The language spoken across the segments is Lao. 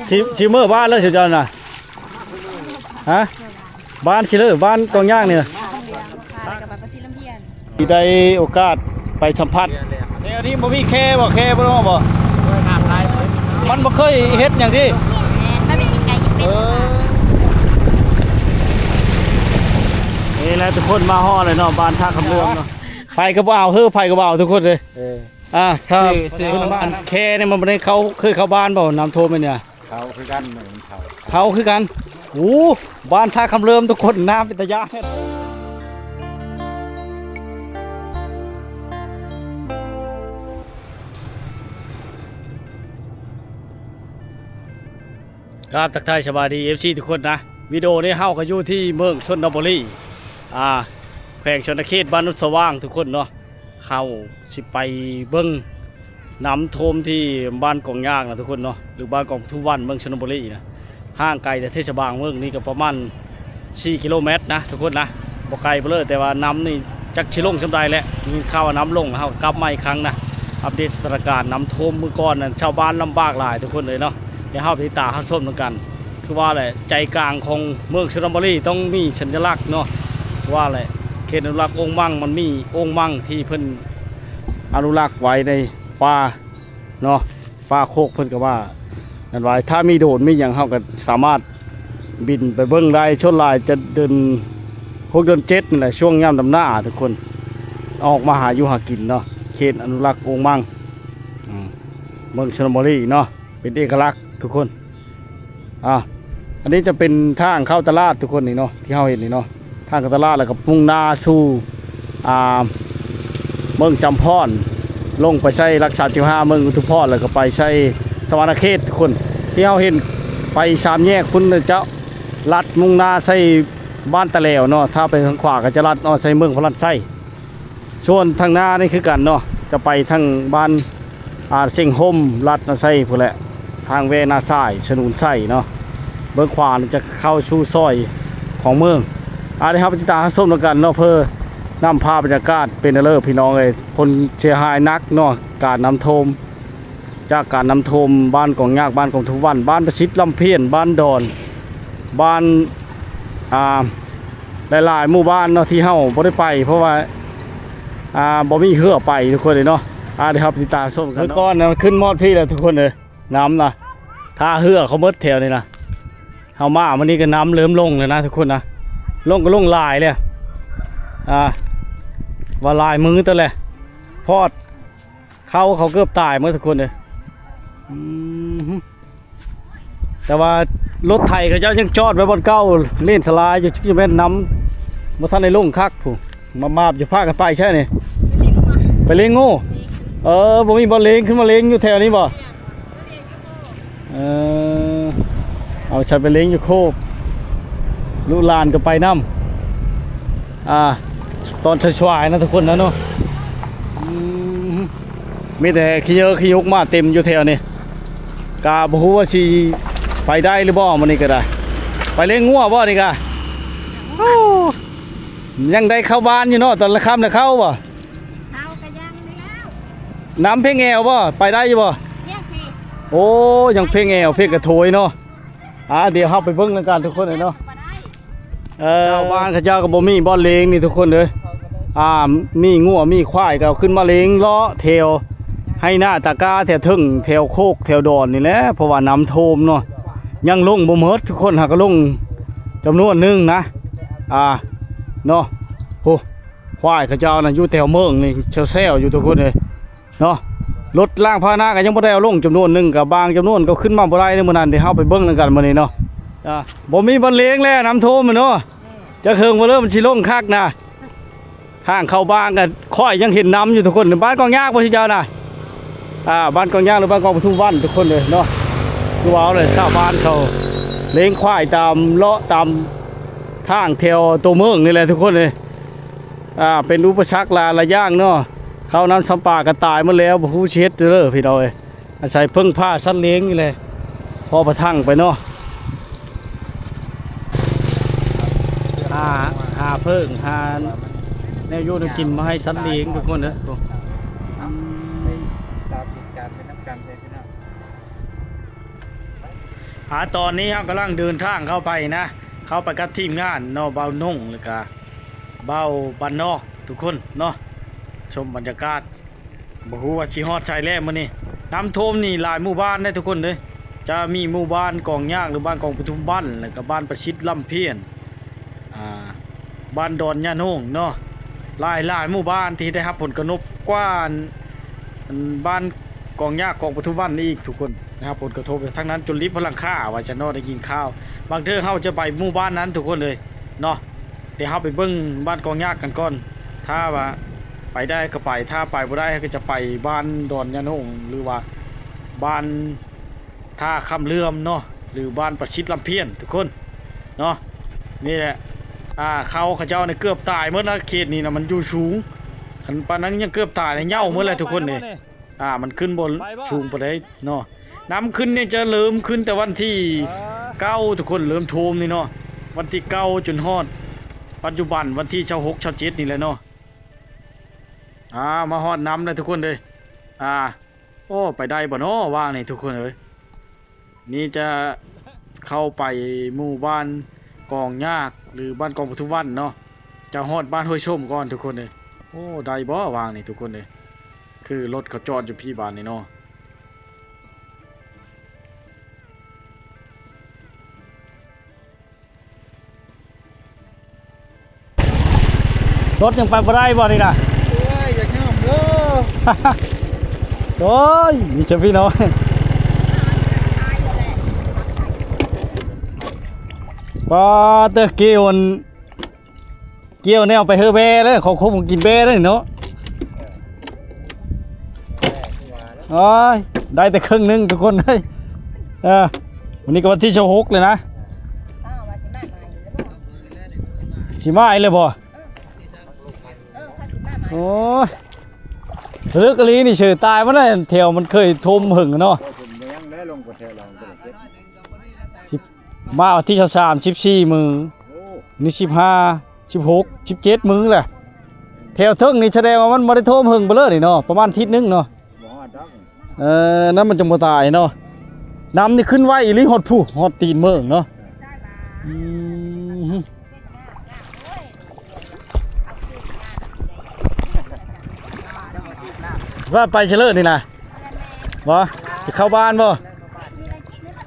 ຊິ ຊິເມືອບ້ານແລ້ວ ເຈົ້ານະ? ຮະ? ບ້ານຊິເລີ ບ້ານກອງຍາງນີ້ນະ? ແລ້ວກໍໄປປະສິດລຳພຽນ ທີ່ໄດ້ໂອກາດໄປສຳຜັດ. ແຖວນີ້ບໍ່ມີແຄບໍ່? ແຄບໍ່ເນາະ ບໍ່? ມັນບໍ່ເຄີຍເຮັດຫຍັງຕິ? ແມ່ນ ມັນໄປກິນໄກ່ກິນເປັດ. ເອີ ນີ້ແຫຼະທຸກຄົນ ມາຮອດແລ້ວເນາະ ບ້ານທ່າຄຳເຫຼືອມເນາະ. ໃຜກໍບໍ່ເອົາເຮີ ໃຜກໍບໍ່ເອົາທຸກຄົນເລີຍ. ເອີ ອ່າ ຖ້າ ຊື່ ຊື່ ອັນແຄນີ້ມັນບໍ່ໄດ້ເຂົ້າ ເຄີຍເຂົ້າບ້ານບໍ່ ນ້ຳຖ້ວມແບບນີ້? ເຂົ້າຄືກັນ ເຂົ້າ ເຂົ້າຄືກັນ. ໂອ້ ບ້ານທ່າຄຳເລີມທຸກຄົນ ນ້ຳເປັນຕາຢ້ານ. ກາບທັກທາຍສະບາຍດີ ເອັຟຊີ ທຸກຄົນນະ. ວິດີໂອນີ້ເຮົາກໍຢູ່ທີ່ເມືອງຊົນນະບູລີ ອ່າ ແຂວງຊະວນນະເຂດ ບ້ານໂນນສະຫວ່າງ ທຸກຄົນເນາະ. ເຮົາຊິໄປເບິ່ງນ້ຳຖ້ວມທີ່ບ້ານກອງຍາງນະທຸກຄົນເນາະ ຫຼືບ້ານກອງປະທຸມວັນ ເມືອງຊົນນະບູລີນະ. ຫ່າງໄກຈາກເທດສະບານເມືອງນີ້ກໍປະມານສີ່ກິໂລແມັດນະທຸກຄົນນະ ບໍ່ໄກປານໃດ. ແຕ່ວ່ານ້ຳນີ້ຈັກຊິລົງສ່ຳໃດແຫຼະ ໄດ້ຍິນຂ່າວວ່ານ້ຳລົງ ເຮົາກໍກັບມາອີກຄັ້ງນະ ອັບເດດສະຖານະການນ້ຳຖ້ວມ. ມື້ກ່ອນນັ້ນຊາວບ້ານລຳບາກຫຼາຍທຸກຄົນເລີຍເນາະ. ດຽວເຮົາໄປຕິດຕາມຮັບຊົມນຳກັນ. ຄືວ່າແຫຼະ ໃຈກາງຂອງເມືອງຊົນນະບູລີຕ້ອງມີສັນຍະລັກເນາະ. ຄືວ່າແຫຼະ ເຂດອະນຸລັກໂອ່ງມັງ ມັນມີໂອ່ງມັງທີ່ເພິ່ນອະນຸລັກໄວ້ໃນປ່າເນາະ ປ່າໂຄກ. ເພິ່ນກໍວ່ານັ້ນວ່າ ຖ້າມີໂດຣນມີຫຍັງ ເຮົາກໍສາມາດບິນໄປເບິ່ງໄດ້. ສ່ວນຫຼາຍຈະເດືອນຫົກເດືອນເຈັດນີ້ແຫຼະ ຊ່ວງຍາມດຳນາທຸກຄົນ ອອກມາຫາຢູ່ຫາກິນເນາະ. ເຂດອະນຸລັກໂອ່ງມັງ ອືມ ເມືອງຊົນນະບູລີເນາະ ເປັນເອກະລັກທຸກຄົນ. ອ່າ ອັນນີ້ຈະເປັນທາງເຂົ້າຕະຫຼາດທຸກຄົນນີ້ເນາະ ທີ່ເຮົາເຫັນນີ້ເນາະ ທາງເຂົ້າຕະຫຼາດ ແລ້ວກໍມຸ່ງໜ້າສູ່ ອ່າ ເມືອງຈຳພອນ ລົງໄປໃສ່ຫຼັກສາມສິບຫ້າ ເມືອງອຸທຸມພອນ ແລ້ວກໍໄປໃສ່ສະຫວັນນະເຂດທຸກຄົນ. ທີ່ເຮົາເຫັນໄປສາມແຍກພຸ້ນນະເຈົ້າ ລັດມຸ່ງໜ້າໃສ່ບ້ານຕາແຫຼວເນາະ ຖ້າໄປທາງຂວາກໍຈະລັດອອກໃສ່ເມືອງພະລານໄຊ. ສ່ວນທາງໜ້ານີ້ຄືກັນເນາະ ຈະໄປທາງບ້ານ ອ່າ ເສັງຮົ່ມ ລັດນາໄຊພຸ້ນແຫຼະ ທາງແວ່ນາຊາຍ ສະໜູນໄຊເນາະ. ເບື້ອງຂວານີ້ຈະເຂົ້າສູ່ຊອຍຂອງເມືອງ. ອ່າ ດຽວເຮົາໄປຕິດຕາມຮັບຊົມນຳກັນເນາະ ເພື່ອນຳພາບບັນຍາກາດເປັນແນວເລີ ພີ່ນ້ອງເອີຍ. ຜົນເສຍຫາຍໜັກເນາະ ການນ້ຳຖ້ວມ ຈາກການນ້ຳຖ້ວມບ້ານກອງຍາກ ບ້ານກອງປະທຸມວັນ ບ້ານປະສິດລຳພຽນ ບ້ານດອນ ບ້ານ ອ່າ ຫຼາຍໆໝູ່ບ້ານເນາະ ທີ່ເຮົາບໍ່ໄດ້ໄປ ເພາະວ່າ ອ່າ ບໍ່ມີເຮືອໄປທຸກຄົນເອີຍເນາະ. ອ່າ ດຽວເຮົາໄປຕິດຕາມຊົມກັນເນາະ. ມື້ກ່ອນນະ ຂຶ້ນຮອດພີ້ແລ້ວທຸກຄົນເອີຍ ນ້ຳນະ ຖ້າເຮືອເຂົາໝົດແຖວນີ້ນະ. ເຮົາມາມື້ນີ້ກໍນ້ຳເລີ່ມລົງແລ້ວນະທຸກຄົນນະ ລົງກໍລົງຫຼາຍແລ້ວ ອ່າ ວ່າຫຼາຍມື້ເຕີບແຫຼະ ພອດ ເຂົ້າເຂົາເກືອບຕາຍໝົດທຸກຄົນເອີຍ. ອືມ ແຕ່ວ່າລົດໄຖເຂົາເຈົ້າຍັງຈອດໄວ້ບ່ອນເກົ່າ ເລນສະລາຍຢູ່ ຈັກແມ່ນນ້ຳບໍ່ທັນໄດ້ລົງຄັກພຸ້ນ ມາບໆຢູ່. ພາກັນໄປໃສນີ້? ໄປເລງງູ. ເອີ ບໍ່ມີບ່ອນເລງ ຂຶ້ນມາເລງຢູ່ແຖວນີ້ບໍ່? ເອີ ເອົາສັດໄປເລງຢູ່ໂຄກ ລູກຫຼານກໍໄປນຳ ອ່າ ຕອນສາຍໆນະທຸກຄົນນະເນາະ. ອືມ ມີແຕ່ຂີ້ເຫຍື້ຂີ້ຍຸກມາເຕັມຢູ່ແຖວນີ້ ກະບໍ່ຮູ້ວ່າຊິໄປໄດ້ຫຼືບໍ່ມື້ນີ້ກໍໄດ້. ໄປເລງງົວບໍ່ນີ້ກະ? ໂອ້ ຍັງໄດ້ເຂົ້າບ້ານຢູ່ເນາະ ຕອນຄ່ຳນະເຂົ້າບໍ່? ເຮົາກໍຍັງແລ້ວ ນ້ຳເພງແອວບໍ່? ໄປໄດ້ຢູ່ບໍ່? ເພງພີ້ ໂອ້ ຍັງເພງແອວ ເພງກະໂທຍເນາະ. ອ່າ ດຽວເຮົາໄປເບິ່ງນຳກັນທຸກຄົນເອີຍເນາະ. ເອີ ຊາວບ້ານເຂົາເຈົ້າກໍບໍ່ມີບ່ອນເລງນີ້ທຸກຄົນເອີຍ. ອ່າ ມີງົວມີຄວາຍກໍເອົາຂຶ້ນມາເລງເລາະແຖວໄຮ່ນາຕາກ້າ ແຖວເທິງ ແຖວໂຄກແຖວດອນນີ້ແຫຼະ ເພາະວ່ານ້ຳຖ້ວມເນາະ ຍັງລົງບໍ່ໝົດທຸກຄົນ ຫາກກໍລົງຈຳນວນໜຶ່ງນະ. ອ່າ ເນາະ ໂອ້ ຄວາຍເຂົາເຈົ້ານະ ຢູ່ແຖວເມືອງນີ້ແຊວໆຢູ່ທຸກຄົນເອີຍເນາະ. ລົດລາງພາຫະນະກໍຍັງບໍ່ໄດ້ເອົາລົງຈຳນວນໜຶ່ງ ກໍບາງຈຳນວນກໍຂຶ້ນມາບໍ່ໄດ້ໃນມື້ນັ້ນ ດຽວເຮົາໄປເບິ່ງນຳກັນມື້ນີ້ເນາະ. ອ່າ ບໍ່ມີບ່ອນເລງແລ້ວ ນ້ຳຖ້ວມເນາະ. ຈັກເຫິງບໍ່ເລີ ມັນຊິລົງຄັກນະ. ທາງເຂົ້າບ້ານກໍຂ້ອຍຍັງເຫັນນ້ຳຢູ່ທຸກຄົນ. ບ້ານກອງຍາກບໍ່ ເຈົ້ານະ? ອ່າ ບ້ານກອງຍາກ ຫຼື ບ້ານກອງປະທຸມວັນ ທຸກຄົນເອີຍເນາະ. ຄືວ່າເອົາແຫຼະ ຊາວບ້ານເຂົາເລງຄວາຍຕາມເລາະຕາມທາງແຖວຕົວເມືອງນີ້ແຫຼະທຸກຄົນເອີຍ. ອ່າ ເປັນອຸປະສັກຫຼາຍ ຫຼາຍຢ່າງເນາະ. ເຂົ້ານ້ຳຊຳປາກໍຕາຍໝົດແລ້ວ ບໍ່ຮູ້ຊິເຮັດເດີພີ່ນ້ອງເອີຍ. ອາໄສເພິ່ງພາສັດລ້ຽງນີ້ແຫຼະ ພໍປະທັງໄປເນາະ. ຫາ ຫາເພິ່ງ ຫາແນວຢູ່ແນວກິນມາໃຫ້ສັດລ້ຽງທຸກຄົນເດີ. ອືມ ໄປຕາມເຫດການໄປນຳກັນເດີພີ່ນ້ອງ. ອາ ຕອນນີ້ເຮົາກຳລັງເດີນທາງເຂົ້າໄປນະ ເຂົ້າໄປກັບທີມງານເນາະ ບ່າວນົງ ແລ້ວກະບ່າວບ້ານນອກ ທຸກຄົນເນາະ. ຊົມບັນຍາກາດ ບໍ່ຮູ້ວ່າຊິຮອດໃສແລ້ວມື້ນີ້. ນ້ຳຖ້ວມນີ້ຫຼາຍໝູ່ບ້ານເດ້ທຸກຄົນເດີ ຈະມີໝູ່ບ້ານກອງຍາກ ຫຼື ບ້ານກອງປະທຸມວັນ ແລ້ວກະບ້ານປະສິດລຳພຽນ ອ່າ ບ້ານດອນຍາໂນງເນາະ ຫຼາຍໆໝູ່ບ້ານທີ່ໄດ້ຮັບຜົນກະທົບກວ່າ ອັນ ບ້ານກອງຍາກ ກອງປະທຸມວັນອີກ ທຸກຄົນ ໄດ້ຮັບຜົນກະທົບທາງນັ້ນຈົນລິບຫຼັງຄາວ່າຊັ້ນເນາະ. ໄດ້ຍິນຂ່າວ ບາງເທື່ອເຮົາຈະໄປໝູ່ບ້ານນັ້ນ ທຸກຄົນເອີຍເນາະ. ດຽວເຮົາໄປເບິ່ງບ້ານກອງຍາກກັນກ່ອນ ຖ້າວ່າໄປໄດ້ກໍໄປ ຖ້າໄປບໍ່ໄດ້ເຮົາກໍຈະໄປບ້ານດອນຍາໂນງ ຫຼືວ່າບ້ານ ທ່າຄຳເຫຼື່ອມເນາະ ຫຼື ບ້ານປະສິດລຳພຽນ ທຸກຄົນເນາະ. ນີ້ແຫຼະ ອ່າ ເຂົາ ເຂົາເຈົ້ານີ້ເກືອບຕາຍໝົດນະ ເຂດນີ້ນະ ມັນຢູ່ສູງ ຄັນປານນັ້ນຍັງເກືອບຕາຍນະ ເຫຍົາໝົດແຫຼະທຸກຄົນເດ້. ອ່າ ມັນຂຶ້ນບໍ່ສູງປານໃດເນາະ. ນ້ຳຂຶ້ນນີ້ຈະເລີ່ມຂຶ້ນແຕ່ວັນທີເກົ້າ ທຸກຄົນ ເລີ່ມຖ້ວມນີ້ເນາະ ວັນທີເກົ້າຈົນຮອດປັດຈຸບັນວັນທີຊາວຫົກ ຊາວເຈັດນີ້ແຫຼະເນາະ. ອ່າ ມາຮອດນ້ຳແລ້ວທຸກຄົນເດ້ ອ່າ ໂອ້ ໄປໄດ້ບໍ່ເນາະຫວ່າງນີ້ທຸກຄົນເອີຍ. ນີ້ຈະເຂົ້າໄປໝູ່ບ້ານກອງຍາກ ຫຼື ບ້ານກອງປະທຸມວັນເນາະ ຈະຮອດບ້ານຫ້ວຍສົ້ມກ່ອນທຸກຄົນເອີຍ. ໂອ້ ໄດ້ບໍ່ຫວ່າງນີ້ທຸກຄົນເອີຍ ຄືລົດເຂົາຈອດຢູ່ພີ້ບາດນີ້ເນາະ. ລົດຍັງໄປບໍ່ໄດ້ບໍ່ນີ້ນະ? ໂອ້ຍ ຢ່າຍ້ອມເດີ. ໂອ້ຍ ມີແຕ່ພີ່ນ້ອງ ປາເຕີ ເກວ ກ່ຽວແນວໄປເຮີແບ້ເດ້ ຂອງຄົບຂອງກິນແບ້ເດ້ເນາະ. ໂອ້ຍ ໄດ້ແຕ່ເຄິ່ງໜຶ່ງທຸກຄົນເອີຍ. ເອີ ມື້ນີ້ກໍວັນທີຊາວຫົກແລ້ວນະ ຊິມາອີກແລ້ວບໍ່? ໂອ້ຍ ເລິກອີ່ຫຼີນີ້ ເສີຕາຍມາໄດ້ ແຖວມັນເຄີຍຖ້ວມເຫິງເນາະ. ມາວັນທີຊາວສາມ ສິບສີ່ມື້ ໂອ້ ນີ້ສິບຫ້າ ສິບຫົກ ສິບເຈັດມື້ແຫຼະ. ແຖວເທິງນີ້ສະແດງວ່າມັນບໍ່ໄດ້ຖ້ວມເຫິງປານເລີນີ້ເນາະ ປະມານທິດໜຶ່ງເນາະ. ບໍ່ຮອດດອກ ເອີ ນັ້ນມັນຈັ່ງບໍ່ຕາຍເນາະ. ນ້ຳນີ້ຂຶ້ນໄວອີ່ຫຼີ ຮອດພຸ້ນ ຮອດຕີນເມືອງເນາະ. ອືມ ວ່າໄປຊະເລີນີ້ນະ ບໍ່ ຊິເຂົ້າບ້ານບໍ່?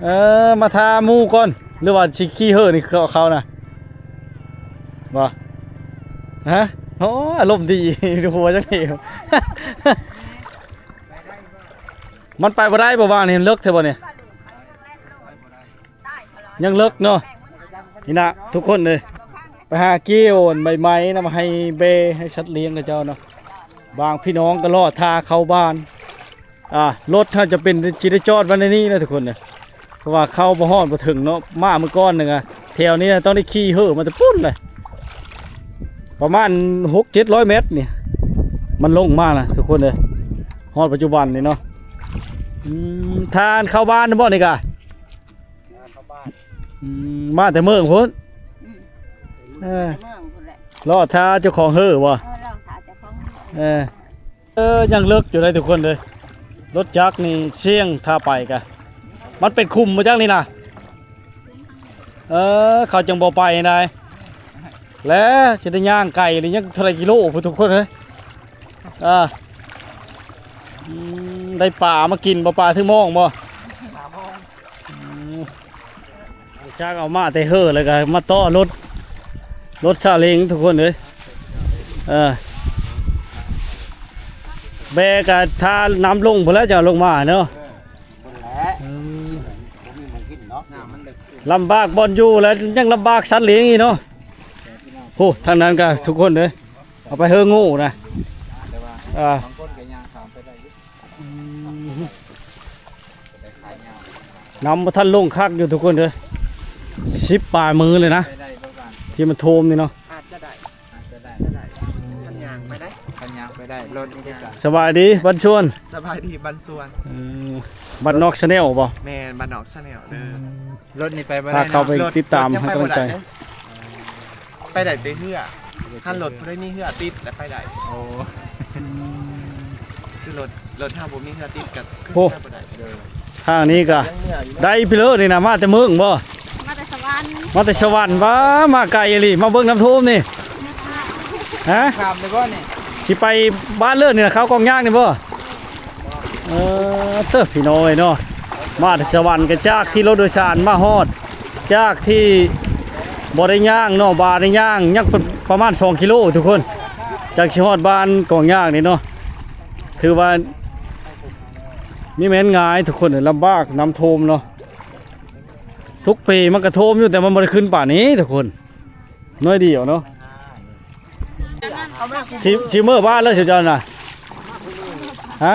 ເອີ ມາຖ້າໝູ່ກ່ອນ ຫຼືວ່າຊິຂີ່ເຫີນີ້ເຂົານະ ບໍ່? ຮະ ໂອ້ ອາລົມດີ ຫົວຈັກນີ້ ມັນໄປບໍ່ໄດ້ບໍ່ວ່ານີ້ ເລິກແທ້ບໍ່ນີ້? ຍັງເລິກເນາະ. ນີ້ນະທຸກຄົນເອີຍ ໄປຫາກ່ຽວອັນໃບໄມ້ນຳໃຫ້ແບ້ໃຫ້ສັດລ້ຽງເຂົາເຈົ້າເນາະ. ບາງພີ່ນ້ອງກໍລໍຖ້າເຂົ້າບ້ານ ອ່າ ລົດເຮົາຈະເປັນ ຊິໄດ້ຈອດໄວ້ໃນນີ້ນະທຸກຄົນເອີຍ ເພາະວ່າເຂົ້າບໍ່ຮອດບໍ່ເຖິງເນາະ. ມາມື້ກ່ອນນີ້ນະ ແຖວນີ້ນະ ຕ້ອງໄດ້ຂີ່ເຫີມາແຕ່ພຸ້ນເລີຍ ປະມານຫົກເຈັດຮ້ອຍແມັດນີ້ ມັນລົງມານະທຸກຄົນເອີຍ ຮອດປັດຈຸບັນນີ້ເນາະ. ອືມ ທ່ານເຂົ້າບ້ານແລ້ວບໍ່ນີ້ກະ? ອືມ ມາແຕ່ເມືອງພຸ້ນ ອືມ ເອີ ເມືອງພຸ້ນແຫຼະ ລໍຖ້າເຈົ້າຂອງເຫີບໍ່? ເອີ ລໍຖ້າເຈົ້າຂອງເຫີ ເອີ ເອີ ຍັງເລິກຢູ່ໃດ໋ທຸກຄົນເດີ. ລົດຈັກນີ້ສ່ຽງຖ້າໄປກະ ມັນເປັນຂຸມບໍ່ຈັກນີ້ນະ ເອີ ເຂົາຈັ່ງບໍ່ໄປໃດ ແລ້ວຈະໄດ້ຍ່າງໄກນີ້ ຍັງເທົ່າໃດກິໂລພຸ້ນທຸກຄົນເອີຍ. ອ່າ ອືມ ໄດ້ປາມາກິນບໍ່? ປາຖືມອງບໍ່? ປາມອງ ອືມ ຫຼັງຈາກເອົາມາແຕ່ເຫີແລ້ວກໍມາຕໍ່ລົດ ລົດຊາເລັງທຸກຄົນເອີຍ. ເອີ ແບກະ ຖ້ານ້ຳລົງພຸ້ນແຫຼະ ຈະເອົາລົງມາເນາະ. ເອີ ພຸ້ນແຫຼະ ອືມ ບໍ່ມີໝ່ອງກິນເນາະ ນ້ຳມັນເລິກ ລຳບາກບ່ອນຢູ່ ແລ້ວຍັງລຳບາກສັດລ້ຽງອີກເນາະ. ໂອ້ ທາງນັ້ນກໍທຸກຄົນເດີ ເອົາໄປເຮີງູນະ ແຕ່ວ່າ ອ່າ ບາງຄົນກໍຍ່າງຂ້າມໄປໄດ້ຢູ່. ອືມ ນ້ຳບໍ່ທັນລົງຄັກຢູ່ທຸກຄົນເດີ ສິບປາຍມື້ເລີຍນະ ໄປໄດ້ບໍ່ບ້ານ ທີ່ມັນຖ້ວມນີ້ເນາະ. ອາດຈະໄດ້ ອາດຈະໄດ້ ອາດຈະໄດ້ ຄັນຍ່າງໄປໄດ້ ຄັນຍ່າງໄປໄດ້ ລົດນີ້ໄດ້. ສະບາຍດີ ບ້ານສວນ ສະບາຍດີ ບ້ານສວນ. ເອີ ບ້ານນອກ Channel ບໍ່? ແມ່ນ ບ້ານນອກ Channel ເດີ. ອືມ ລົດນີ້ໄປບໍ່ໄດ້ເນາະ ພາເຂົ້າໄປຕິດຕາມໃຫ້ກຳລັງໃຈ. ໄປໄດ້ແຕ່ເຮືອ ຄັນລົດຜູ້ໃດມີເຮືອຕິດແລ້ວໄປໄດ້. ໂອ້ ອືມ ຄືລົດ ລົດເຮົາບໍ່ມີເຮືອຕິດກໍຄື ໂອ້ ຊິໄປບໍ່ໄດ້. ໂດຍ ທາງນີ້ກະໄດ້ພີ່ເລີນີ້ນະ ມາແຕ່ເມືອງບໍ່? ມາແຕ່ສະຫວັນ ມາແຕ່ສະຫວັນ. ວ້າ ມາໄກອີ່ຫຼີ ມາເບິ່ງນ້ຳຖ້ວມນີ້. ຮະ? ຂ້າມໄດ້ບໍ່ນີ້? ຊິໄປບ້ານເລີນີ້ນະ ເຂົ້າກອງຍາງນີ້ບໍ່? ເອີ ເຕີ ພີ່ນ້ອງເອີຍເນາະ ມາແຕ່ສະຫວັນ ກະຈາກທີ່ລົດໂດຍສານມາຮອດ ຈາກທີ່ບໍ່ໄດ້ຍ່າງເນາະ ບໍ່ໄດ້ຍ່າງ ຍັງປະມານສອງກິໂລທຸກຄົນ ຈັ່ງຊິຮອດບ້ານກອງຍາງນີ້ເນາະ. ຖືວ່າ ມີແມ່ນງ່າຍທຸກຄົນ ລຳບາກ ນ້ຳຖ້ວມເນາະ. ທຸກປີມັນກະຖ້ວມຢູ່ ແຕ່ມັນບໍ່ໄດ້ຂຶ້ນປານນີ້ທຸກຄົນ ໜ້ອຍດຽວເນາະ. ຊິ ຊິເມືອບ້ານແລ້ວ ເຈົ້ານະ? ຮະ?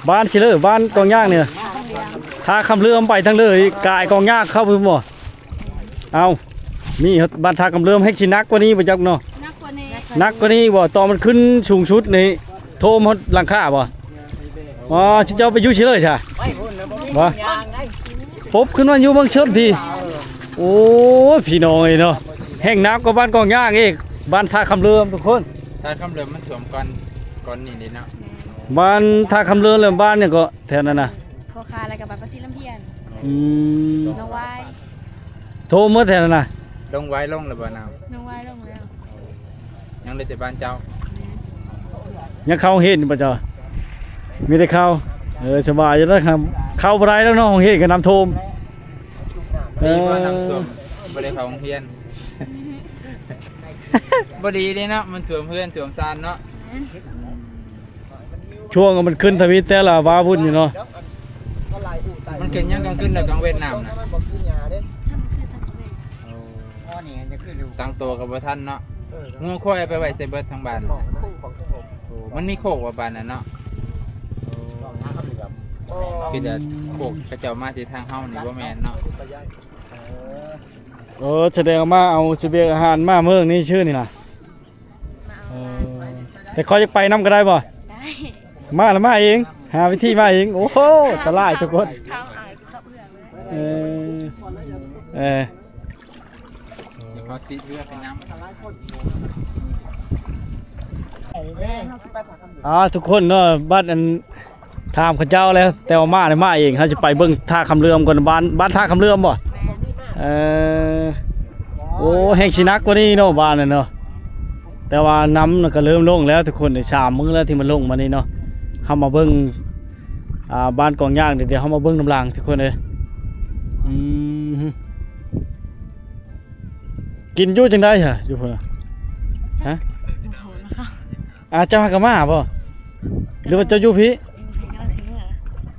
ບ້ານຊິເລີ ບ້ານກອງຍາງນີ້ ທ່າຄຳເຫຼືອມໄປທາງເລີ ກາຍກອງຍາງເຂົ້າໄປບໍ່? ເອົ້າ ມີຮອດບ້ານທ່າຄຳເຫຼືອມ ແຮງຊິໜັກກວ່ານີ້ບໍ່ຈັກເນາະ? ໜັກກວ່ານີ້ ໜັກກວ່ານີ້ບໍ່? ຕອນມັນຂຶ້ນສູງສຸດນີ້ ໂທມຮອດຫຼັງຄາບໍ່? ອໍ ເຈົ້າໄປຢູ່ຊິເລີຊະ? ບໍ່ ປົບຂຶ້ນມາຢູ່ເມືອງຊົນພີ້. ໂອ້ຍ ພີ່ນ້ອງເອີຍເນາະ ແຮງໜັກກວ່າບ້ານກອງຍາງອີກ ບ້ານທ່າຄຳເຫຼືອມທຸກຄົນ. ທ່າຄຳເຫຼືອມມັນຖ້ວມກ່ອນ ກ່ອນນີ້ເດ້ເນາະ. ບ້ານທ່າຄຳເຫຼືອມ ແລ້ວບ້ານຫຍັງເກາະແຖວນັ້ນນະ? ໂພຄາ ແລ້ວກະບ້ານປາສີລຳພຽນ. ອືມ ໜອງຫວາຍ ໂທມໝົດແຖວນັ້ນນະ. ໜອງຫວາຍລົງແລ້ວບໍ່ນ້ຳ? ໜອງຫວາຍລົງແລ້ວ ຍັງເຫຼືອແຕ່ບ້ານເຈົ້າ. ຍັງເຂົ້າໂຮງຮຽນຢູ່ບໍ່ເຈົ້າ? ມີແຕ່ເຂົ້າ. ເອີ ສະບາຍຢູ່ແລ້ວ ເຂົ້າບໍ່ໄດ້ແລ້ວເນາະ ໂຮງຮຽນກະນ້ຳຖ້ວມ. ດີບໍ່ນ້ຳຖ້ວມ ເອີ ບໍ່ໄດ້ເຂົ້າໂຮງຮຽນ? ບໍ່ດີເດ້ເນາະ ມັນຖ້ວມເຮືອນຖ້ວມຊານເນາະ. ຊ່ວງມັນຂຶ້ນທະວີດແຕ່ລະວາວຸ່ນຢູ່ເນາະ. ມັນຂຶ້ນຍາມກາງຄືນ ແລ້ວກາງເວັນນ້ຳນະ? ທັງຄືນທັງເວັນ. ໂອ້ ຕັ້ງໂຕກະບໍ່ທັນເນາະ. ງົວຄວາຍເອົາໄປໄວ້ໃສເບິດທາງບ້ານ? ໂອ້ ມັນມີໂຄກບໍ່ບ້ານນັ້ນເນາະ? ໂອ້ ຄືແຕ່ໂຄກເຂົາເຈົ້າມາທີ່ທາງເຮົານີ້ບໍ່ແມ່ນເນາະ. ເອີ ສະແດງວ່າມາເອົາສະບຽງອາຫານມາເມືອງນີ້ຊື່ນີ້ນະ. ເອີ ແຕ່ຂ້ອຍຢາກໄປນຳກະໄດ້ບໍ່? ໄດ້ ມາລະມາເອງ ຫາວິທີມາເອງ. ໂອ້ໂຫ ຕາລາຍທຸກຄົນ. ເອີ ເອີ ດຽວເຮົາຕິເຮືອໄປນຳ. ອ່າ ທຸກຄົນເນາະ ບັດອັນ ຖາມເຂົາເຈົ້າແລ້ວ ແຕ່ວ່າມານີ້ມາເອງ. ເຮົາຊິໄປເບິ່ງທ່າຄຳເຫຼືອມກ່ອນ ບ້ານ ບ້ານທ່າຄຳເຫຼືອມບໍ່? ເອີ ໂອ້ ແຮງຊິໜັກກວ່ານີ້ເນາະ ບ້ານນັ້ນເນາະ. ແຕ່ວ່ານ້ຳນະກະເລີ່ມລົງແລ້ວທຸກຄົນ ໄດ້ສາມມື້ແລ້ວທີ່ມັນລົງມານີ້ເນາະ. ເຮົາມາເບິ່ງ ອ່າ ບ້ານກອງຍາງ ດຽວເຮົາມາເບິ່ງນຳຫຼັງທຸກຄົນເອີຍ. ອືມ ກິນຢູ່ຈັ່ງໃດຫະ ຢູ່ພຸ້ນນະ? ຮະ? ອ່າ ເຈົ້າຫາກະມາບໍ່ ຫຼືວ່າເຈົ້າຢູ່ພີ້?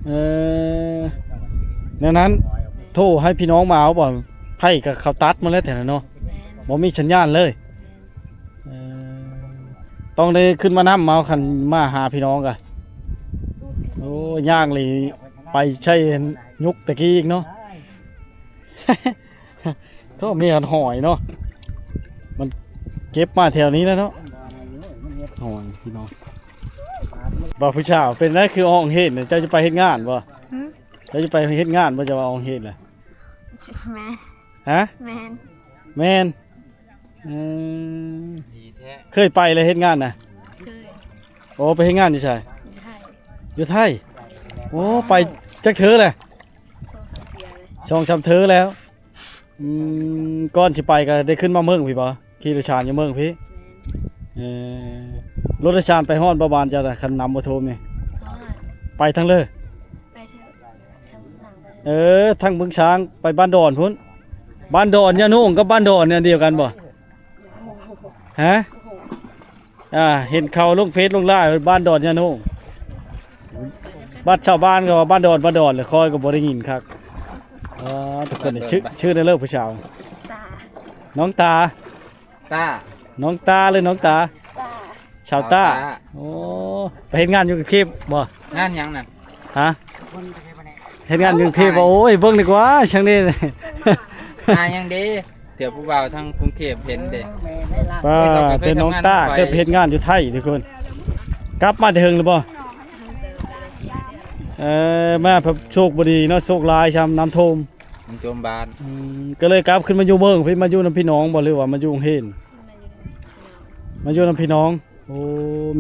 ເອີ ແນວນັ້ນ ໂທໃຫ້ພີ່ນ້ອງມາເອົາບໍ່? ໄຟກະເຂົາຕັດໝົດແລ້ວແຖວນັ້ນເນາະ ບໍ່ມີສັນຍານເລີຍ. ເອີ ຕ້ອງໄດ້ຂຶ້ນມານຳເອົາ ຄັນມາຫາພີ່ນ້ອງກະ. ໂອ້ ຍ່າງເລີຍ ໄປໃຊ້ຍຸກແຕ່ກີ້ອີກເນາະ. ໂທ້ ມີຫອຍເນາະ ມັນເກັບມາແຖວນີ້ແລ້ວເນາະ ຫອຍພີ່ນ້ອງ. ບ່າວຜູ້ສາວ ເປັນໃດຄືອອກເຮັດ ເຈົ້າຈະໄປເຮັດງານບໍ່? ຫື? ເຈົ້າຈະໄປເຮັດງານບໍ່? ເຈົ້າວ່າອອກເຮັດລະ. ແມ່ນ. ຮະ? ແມ່ນ. ແມ່ນ. ເອີ ດີແທ້ ເຄີຍໄປແລ້ວເຮັດງານນະ? ເຄີຍ. ໂອ້ ໄປເຮັດງານຢູ່ໃສ? ຢູ່ໄທ. ຢູ່ໄທ? ໂອ້ ໄປຈັກເທື່ອແລ້ວ? ສອງສາມເທື່ອແລ້ວ ສອງສາມເທື່ອແລ້ວ. ອືມ ກ່ອນຊິໄປກະໄດ້ຂຶ້ນມາເມືອງພີ້ບໍ່? ຂີ່ລົດໂດຍສານຢູ່ເມືອງພີ້. ແມ່ນ. ເອີ ລົດໂດຍສານໄປຮອດບໍ່ ບ້ານເຈົ້ານະ ຄັນນ້ຳບໍ່ຖ້ວມນີ້? ຮອດ. ໄປທາງເລີ? ໄປທາງ ເອີ ທາງບຶງຊາງ ໄປບ້ານດອນພຸ້ນ. ບ້ານດອນຍາໂນງກັບບ້ານດອນນີ້ອັນດຽວກັນບໍ່? ຮະ? ອ່າ ເຫັນເຂົາລົງເຟສລົງລາຍ ບ້ານດອນຍາໂນງ. ບ້ານຊາວບ້ານກະວ່າບ້ານດອນ ບ້ານດອນ ແລ້ວຂ້ອຍກະບໍ່ໄດ້ຍິນຄັກ. ອໍ ທຸກຄົນ ຊື່ ຊື່ແນວເລີ ຜູ້ສາວ? ຕາ. ນ້ອງຕາ. ຕາ. ນ້ອງຕາ ຫຼື ນ້ອງຕາ? ຕາ. ສາວຕາ. ສາວຕາ. ໂອ້ ໄປເຮັດງານຢູ່ກຸງເທບບໍ່? ງານຫຍັງນະ? ຮະ? ເຮັດງານຢູ່ກຸງເທບບໍ່? ໂອ້ຍ ເບິ່ງດີກວ່າ ຊ່າງນີ້ ຫາຫຍັງເດ? ເທື່ອຜູ້ບ່າວທາງກຸງເທບເຫັນເດ. ປ້າ ເປັນນ້ອງຕາ ເຄີຍໄປເຮັດງານຢູ່ໄທທຸກຄົນ. ກັບມາແຕ່ເຫິງແລ້ວບໍ່? ເອີ ມາແບບໂຊກບໍ່ດີເນາະ ໂຊກລາຍຊ້ຳນ້ຳຖ້ວມ ມັນຖ້ວມບ້ານ. ອືມ ກະເລີຍກັບຂຶ້ນມາຢູ່ເມືອງພີ້ ມາຢູ່ນຳພີ່ນ້ອງບໍ່ ຫຼືວ່າມາຢູ່ໂຮງຮຽນ? ມາຢູ່ນຳພີ່ນ້ອງ. ໂອ້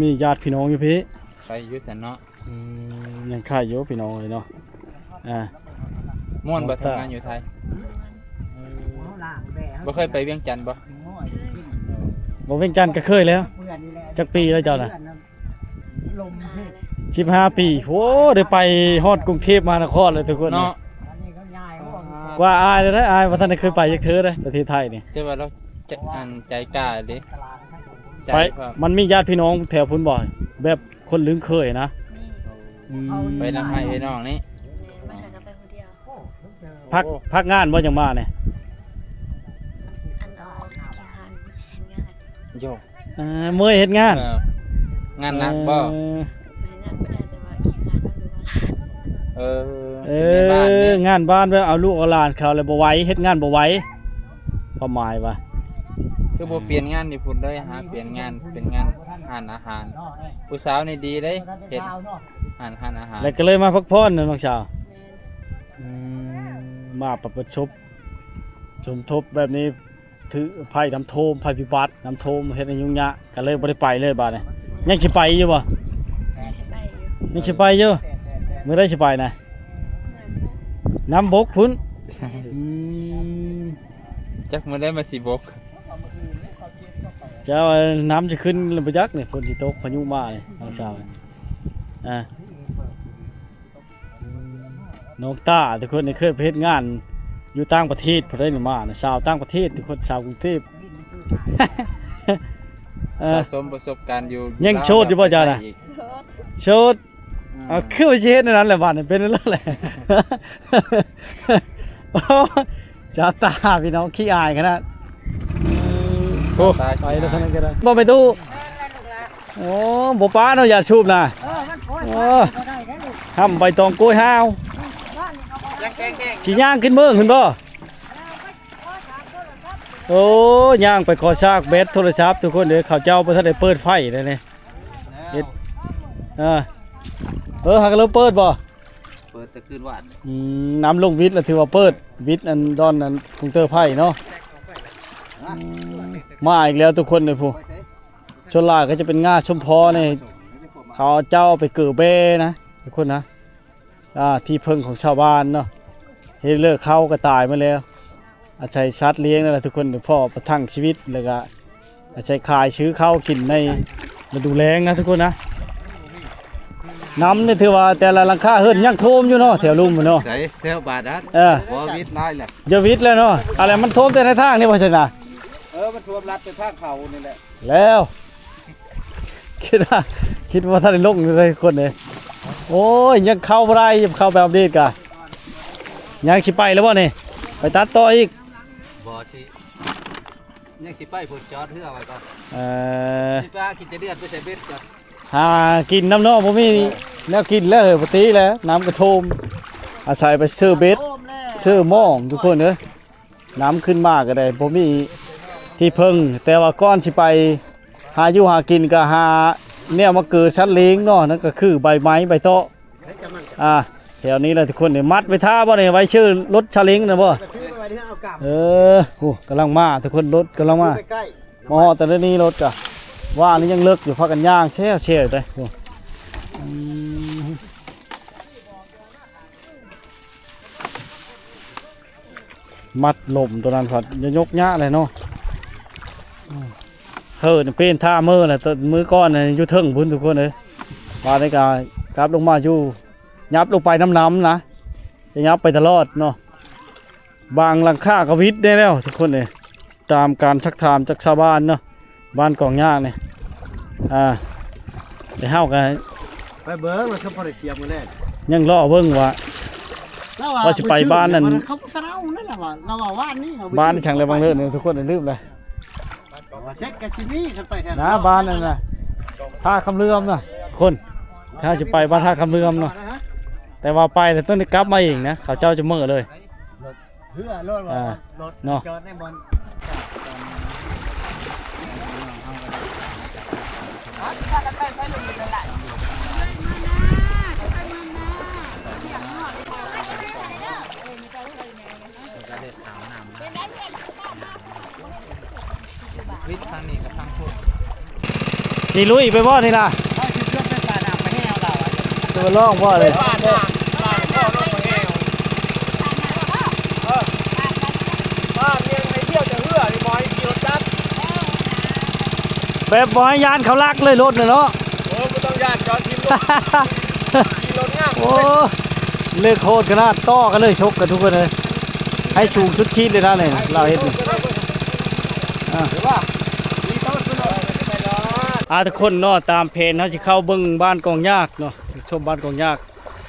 ມີຍາດພີ່ນ້ອງຢູ່ພີ້. ໄຄຢູ່ຊັ້ນເນາະ. ອືມ ຍັງໄຄຢູ່ພີ່ນ້ອງເອີຍເນາະ. ອ່າ ມ່ວນບໍ່ ທຳງານຢູ່ໄທ? ບໍ່ເຄີຍໄປວຽງຈັນບໍ່? ບໍ່ ວຽງຈັນກໍເຄີຍແລ້ວ. ຈັກປີແລ້ວເຈົ້ານະ? ສິບຫ້າ ປີ. ໂອ້ ໄດ້ໄປຮອດກຸງເທບມະຫານະຄອນແລ້ວທຸກຄົນເນາະ. ກວ່າອ້າຍເລີຍ ອ້າຍບໍ່ທັນໄດ້ເຄີຍໄປຈັກເທື່ອເດ້ ປະເທດໄທນີ້. ແຕ່ວ່າລາວ ຈະ ອັນ ໃຈກ້າເດ້ ໃຈ ໄປ ມັນມີຍາດພີ່ນ້ອງແຖວພຸ້ນບໍ່ ແບບຄົນລຶ້ງເຄີຍນະ? ມີ. ອືມ ໄປນຳອ້າຍເອື້ອຍນ້ອງນີ້. ແມ່ນ ບາງເທື່ອກໍໄປຜູ້ດຽວ. ພັກ ໂອ້ ພັກງານບໍ່ຈັ່ງມານີ້? ອັນ ອອກ ຂີ້ຄ້ານເຮັດງານ. ໂຢ ອ່າ ເມື່ອຍເຮັດງານ. ເອີ ງານໜັກບໍ່? ເອີ ບໍ່ໄດ້ໜັກປານໃດ ແຕ່ວ່າຂີ້ຄ້ານເອົາລູກເອົາຫຼານ. ເອີ ເອີ ເປັນແມ່ບ້ານເດ້ ງານບ້ານແບບເອົາລູກເອົາຫຼານເຂົ້າແລ້ວບໍ່ໄຫວ ເຮັດງານບໍ່ໄຫວ ຄວາມໝາຍວ່າ. ຄືບໍ່ປ່ຽນງານຢູ່ພຸ້ນເລີຍ ຫາປ່ຽນງານເປັນງານຮ້ານອາຫານ. ຜູ້ສາວນີ້ດີເດ້ ເຮັດຮ້ານ ຮ້ານອາຫານ ແລ້ວກໍເລີຍມາພັກຜ່ອນນະນ້ອງສາວ. ແມ່ນ. ອືມ ມາປະສົບສົມທົບແບບນີ້ ຖືກໄພນ້ຳຖ້ວມ ໄພພິບັດນ້ຳຖ້ວມ ເຮັດໃຫ້ຫຍຸ້ງຍາກ ກໍເລີຍບໍ່ໄດ້ໄປເລີຍບາດນີ້. ຍັງຊິໄປຢູ່ບໍ່? ຍັງຊິໄປຢູ່ ຍັງຊິໄປຢູ່. ມື້ໃດຊິໄປນະ? ນ້ຳບົກ ນ້ຳບົກພຸ້ນ. ອືມ ຈັກມື້ໃດມັນຊິບົກ. ເຈົ້າ ນ້ຳຈະຂຶ້ນແລ້ວບໍ່ຈັກນີ້ ຝົນຊິຕົກ ພາຍຸມານີ້ ນ້ອງສາວ. ອ່າ ນ້ອງຕ້າທຸກຄົນນີ້ເຄີຍໄປເຮັດງານຢູ່ຕ່າງປະເທດພຸ້ນເດ້ ມານະ ຊາວຕ່າງປະເທດທຸກຄົນ ຊາວກຸງເທບ. ເອີ ສະສົມປະສົບການຢູ່ ຍັງໂສດຢູ່ບໍ່ເຈົ້ານະ? ໂສດ. ອືມ ເອົາ ຄືວ່າຊິເຮັດແນວນັ້ນແຫຼະ ບາດນີ້ເປັນແນວນັ້ນແຫຼະ. ໂອ້ ຊາວຕ້າພີ່ນ້ອງ ຂີ້ອາຍຂະໜາດ. ໂອ້ ຕາຍ ໄປແລ້ວ ຂະໜາດນັ້ນກໍໄດ້ ບໍ່ແມ່ຕູ້. ໂອ້ ບໍ່ປາເນາະ ຢາສູບນະ. ເອີ ມັນໂພດ ໂອ້ ບໍ່ໄດ້ເດ້ລູກ ຫ້ຳໃບຕອງໂກຍຫ້າວ. ຊິຍ່າງຂຶ້ນເມືອງພຸ້ນບໍ່? ໂອ້ ຍ່າງໄປຂໍຊາກແບັດໂທລະສັບທຸກຄົນເດີ ເຂົາເຈົ້າບໍ່ທັນໄດ້ເປີດໄຟເດ້ນີ້. ເຮັດ ເອີ ເອີ ຫາກະເລີ່ມເປີດບໍ່? ເປີດແຕ່ຄືນວານ. ອືມ ນ້ຳລົງວິດລະຖືວ່າເປີດ ວິດອັນດອນອັນກຸງເຕີໄຜ່ເນາະ. ອືມ ມາອີກແລ້ວທຸກຄົນເດີຜູ້. ສ່ວນຫຼາຍກໍຈະເປັນງ່າສົມພໍນີ້ ເຂົາເຈົ້າເອົາໄປເກີແບ້ນະທຸກຄົນນະ. ອ່າ ທີ່ເພິ່ງຂອງຊາວບ້ານເນາະ ເຮັດເລີກເຂົາກໍຕາຍໝົດແລ້ວ. ອາໄສສັດລ້ຽງນັ້ນແຫຼະທຸກຄົນ ພໍປະທັງຊີວິດ ແລ້ວກະອາໄສຂາຍຊື້ເຂົ້າກິນໃນລະດູແລ້ງນະທຸກຄົນນະ. ນ້ຳນີ້ຖືວ່າແຕ່ລະຫຼັງຄາເຮືອນຍັງຖ້ວມຢູ່ເນາະ ແຖວລຸ່ມເນາະ. ໃສແຖວບາດນັ້ນ? ເອີ ບໍ່ວິດຫຼາຍແຫຼະ ຢ່າວິດແລ້ວເນາະ. ອະໄລມັນຖ້ວມແຕ່ໃນທາງນີ້ບໍ່ຊັ້ນນະ? ເອີ ມັນຖ້ວມລັດແຕ່ທາງເຂົ້ານີ້ແຫຼະ. ແລ້ວ ຄິດວ່າ ຄິດວ່າບໍ່ທັນໄດ້ລົງຢູ່ເລີຍຄົນເດ້. ໂອ້ຍ ຍັງເຂົ້າບໍ່ໄດ້ ເຂົ້າໄປອັບເດດກະ ຍັງຊິໄປແລ້ວບໍ່ນີ້? ໄປຕັດຕໍ່ອີກ? ບໍ່ ຊິ ຍັງຊິໄປພຸ້ນ ຈອດເຮືອໄວ້ກ່ອນ. ເອີ ຊິໄປຫາກິນແຕ່ເດືອນ ໄປໃສ່ເບັດກ່ອນ. ຫາກິນນຳເນາະ ບໍ່ມີແນວກິນແລ້ວເຮີຍ ບໍ່ຕິແລ້ວ ນ້ຳກະຖ້ວມ ອາໄສໄປຊື້ເບັດ ຊື້ໝ້ອງທຸກຄົນເອີຍ. ນ້ຳຂຶ້ນມາກໍໄດ້ ບໍ່ມີທີ່ເພິ່ງ ແຕ່ວ່າກ່ອນຊິໄປຫາຢູ່ຫາກິນ ກໍຫາແນວມາເກີສັດລ້ຽງເນາະ ນັ້ນກໍຄືໃບໄມ້ໃບເຕາະ. ອ່າ ແຖວນີ້ແຫຼະທຸກຄົນ ນີ້ມັດໄວ້ຖ້າບໍ່ນີ້ ໄວ້ເຊີລົດຊາເລັງນະບໍ່? ເອີ ໂອ້ ກຳລັງມາທຸກຄົນ ລົດກຳລັງມາ ມາຮອດແຕ່ລະນີ້ລົດກະ ວ່ານີ້ຍັງເລິກຢູ່ ພາກັນຍ່າງແຊວໆໄປ. ອືມ ມັດລົມຕົວນັ້ນພັດ ຢະຍົກຍະແຫຼະເນາະ. ເຮີ ເປັນທ່າເມີແຫຼະ ມື້ກ່ອນຢູ່ເທິງພຸ້ນທຸກຄົນເອີຍ. ບາດນີ້ກະກັບລົງມາຢູ່ ຫຍັບລົງໄປນຳນ້ຳນະ ຈະຫຍັບໄປຕະຫຼອດເນາະ. ບາງຫຼັງຄາກໍວິດແດ່ແລ້ວທຸກຄົນເອີຍ. ຕາມການຊັກຖາມຈາກຊາວບ້ານເນາະ ບ້ານກອງຍາງນີ້ ອ່າ ແຕ່ເຮົາກໍໄປເບິ່ງ ແລ້ວຄືບໍ່ໄດ້ສຽບມື້ແລງ ຍັງລໍເບິ່ງວ່າ ລາວວ່າ ວ່າຊິໄປບ້ານນັ້ນ ເຂົາສະເນົານັ້ນແຫຼະວ່າ ລາວວ່າວານນີ້ ບ້ານຫຍັງແລະ ບາງເລີດນີ້ ທຸກຄົນລືມແລ້ວ ເຊັກກະຊິມີ ຄັນໄປແຖວນະ ບ້ານນັ້ນນະ ທ່າຄຳເຫຼືອມນະ ຄົນ ຖ້າຊິໄປບ້ານທ່າຄຳເຫຼືອມເນາະ ແຕ່ວ່າໄປແລ້ວຕ້ອງໄດ້ກັບມາເອງນະ ເຂົາເຈົ້າຈະເມີເລີຍ. ເຮືອລົດ ອ່າ ລົດ ເນາະ ຈອດໃນບ່ອນ ວິດທາງນີ້ກັບທາງພຸ້ນ ຊິລຸຍໄປບໍ່ນີ້ນະ? ເຮົາຊິເລືອກໄປປ່າໜາມໄປແຫ້ວລາວອະ ຈະມາລອງບໍ່ເລີຍ? ປ່າໜາມ ປ່າ ພໍ່ລົງໄປແຫ້ວ ແບບບໍ່ໃຫ້ຢ້ານເຂົາລັກເລີຍລົດນະເນາະ. ໂອ້ ບໍ່ຕ້ອງຢ້ານ ຈອດຖິ້ມໂລດ ຂີ່ລົດງາມ. ໂອ້ ເລິກໂຫດຂະໜາດ ຕໍ່ກັນເລີຍ ຊົກກັນທຸກຄົນເລີຍ ໃຫ້ສູງສຸດຂີດເລີຍນະນີ້ ລາວເຮັດນີ້. ອ່າ ອ່າ ທຸກຄົນເນາະ ຕາມແຜນເຮົາຊິເຂົ້າເບິ່ງບ້ານກອງຍາກເນາະ ຊົມບ້ານກອງຍາກ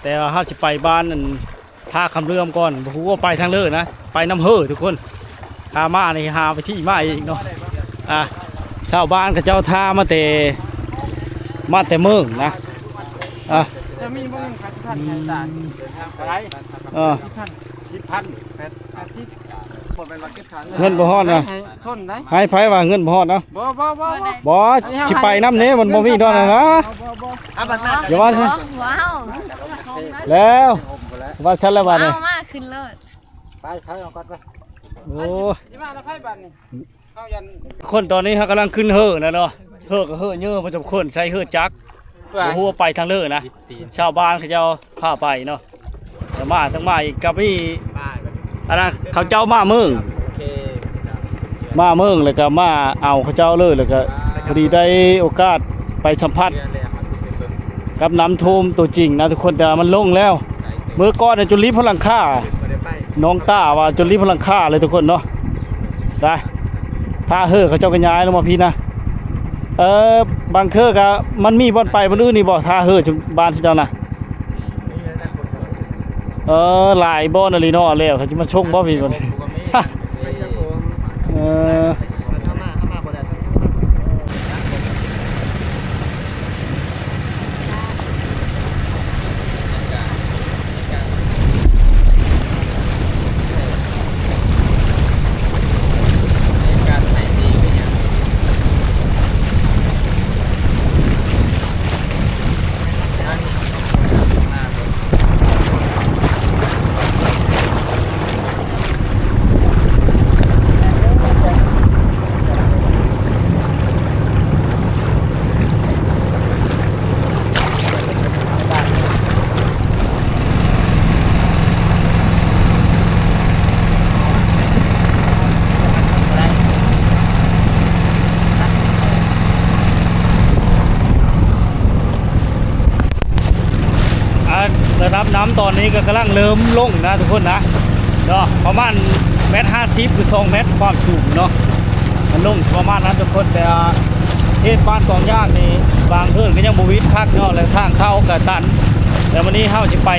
ແຕ່ວ່າເຮົາຊິໄປບ້ານອັນ ທ່າຄຳເຫຼືອມກ່ອນ ບໍ່ຮູ້ວ່າໄປທາງເລີນະ ໄປນຳເຮີທຸກຄົນ. ຂາມານີ້ຫາໄປທີ່ມາອີກເນາະ. ອ່າ ຊາວບ້ານເຂົາເຈົ້າທ່າມາແຕ່ ມາແຕ່ເມືອງນະ. ອ່າ ຈະມີບໍ່ເງິນຂາຍສິບພັນໃຫ້ຕາຍ ເອີ ສິບພັນ ສິບພັນ ແປດ ແປດສິບ ບໍ່ແມ່ນວ່າເກັບຄ່າເຮືອນ ເງິນບໍ່ຮອດນະ ໃຫ້ທົນໄດ໋. ໃຫ້ໃຜວ່າເງິນບໍ່ຮອດນະ? ບໍ່ ບໍ່ ບໍ່ ບໍ່ ຊິໄປນຳເດ້ ມັນບໍ່ມີເທົ່ານັ້ນນະ. ບໍ່ ບໍ່ ບໍ່ ອ່ະ ບັດນັ້ນ ຢ່າວ່າຊະ ຫົວເຮົາ ແລ້ວ ວ່າຊັ້ນແລ້ວບາດນີ້ ເອົາມາຂຶ້ນໂລດ ໄປ ໄປເອົາກ່ອນໄປ. ໂອ້ ຊິ ຊິມານຳໃຜບາດນີ້? ເຮົາຢ້ານ ຄົນຕອນນີ້ເຮົາກຳລັງຂຶ້ນເຮີນະເນາະ ເຮີກໍເຮີເຍີພໍສົມຄວນ ໃຊ້ເຮີຈັກ ບໍ່ຮູ້ວ່າໄປທາງເລີນະ ຊາວບ້ານເຂົາເຈົ້າພາໄປເນາະ. ແຕ່ມາ ຕ້ອງມາອີກ ກໍມີອັນນັ້ນ ເຂົາເຈົ້າມາເມືອງ ມາເມືອງ ແລ້ວກໍມາເອົາເຂົາເຈົ້າເລີຍ ແລ້ວກໍພໍດີໄດ້ໂອກາດໄປສຳຜັດ ກັບນ້ຳຖ້ວມຕົວຈິງນະທຸກຄົນ. ແຕ່ວ່າມັນລົງແລ້ວ ມື້ກ່ອນນະຈົນລິບຮອດຫຼັງຄາ ນ້ອງຕ້າວ່າຈົນລິບຮອດຫຼັງຄາເລີຍທຸກຄົນເນາະ. ໄດ້ ທ່າເຮີເຂົາເຈົ້າກໍຍ້າຍລົງມາພີ້ນະ. ເອີ ບາງເທື່ອກໍມັນມີບ່ອນໄປບ່ອນອື່ນອີກບໍ່ ທ່າເຮີບ້ານເຈົ້ານະ? ເອີ ຫຼາຍບ່ອນອີ່ຫຼີເນາະ. ແລ້ວເຂົາຊິມາສົ່ງບໍ່ພີ້ ເອີ. ອ່າ ລະດັບນ້ຳຕອນນີ້ກໍກຳລັງເລີ່ມລົງນະທຸກຄົນນະເນາະ ປະມານແມັດຫ້າສິບ ຫຼື ສອງແມັດຄວາມສູງເນາະ ມັນລົງປະມານນັ້ນທຸກຄົນ. ແຕ່ເຂດບ້ານກອງຍາກນີ້ ບາງເຮືອນກໍຍັງບໍ່ມິດຄັກເນາະ ແລະ ທາງເຂົ້າກໍຕັນ. ແລ້ວມື້ນີ້ເຮົາຊິໄປ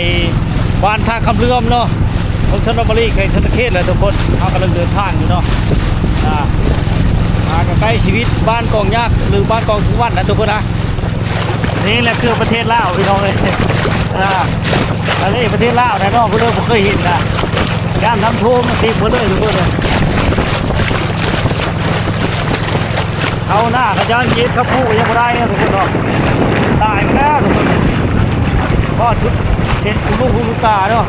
ບ້ານທ່າຄຳເຫຼືອມເນາະ ເມືອງຊົນນະບູລີ ແຂວງສະຫວັນນະເຂດແຫຼະທຸກຄົນ. ເຮົາກຳລັງເດີນທາງຢູ່ເນາະ ອ່າ ຫາກໍໃກ້ຊີວິດບ້ານກອງຍາກ ຫຼື ບ້ານກອງສຸວັນນະທຸກຄົນນະ. ນີ້ແຫຼະຄືປະເທດລາວພີ່ນ້ອງເອີຍ ອ່າ ອັນນີ້ປະເທດລາວແທ້ເນາະ ຜູ້ໃດບໍ່ເຄີຍເຫັນນະ ຢ້ານນ້ຳຖ້ວມຕິເພິ່ນເລີຍທຸກຄົນເອີຍ. ເຂົ້າໜ້າຂະເຈົ້າເຈັບຂະປູກຍັງບໍ່ໄດ້ເນາະທຸກຄົນເນາະ ຕາຍໄປແລ້ວທຸກຄົນ. ພໍດຊຸດເສັດລູກຫູລູກຕາເນາະ.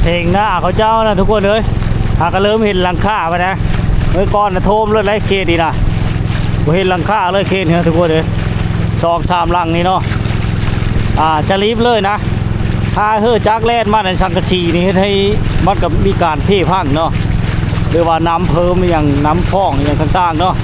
ເຖິງໜ້າເຂົາເຈົ້ານະທຸກຄົນເອີຍ ຫາກະເລີ່ມເຫັນຫຼັງຄາໄປນະ. ເມື່ອກ່ອນນະໂທມເລີຍເຂດນີ້ນະ ບໍ່ເຫັນຫຼັງຄາເລີຍເຂດນີ້ນະທຸກຄົນເອີຍ. ສອງສາມຫຼັງນີ້ເນາະ ອ່າ ຈະລີບເລີຍນະ. ຖ້າເຮີຈັກແລ່ນມາໃນສັງກະສີນີ້ ເຮັດໃຫ້ມັນກໍມີການເພພັງເນາະ ຫຼືວ່ານ້ຳເພີ່ມອີ່ຫຍັງ ນ້ຳຟອງອີ່ຫຍັງຕ່າງໆເນາະ.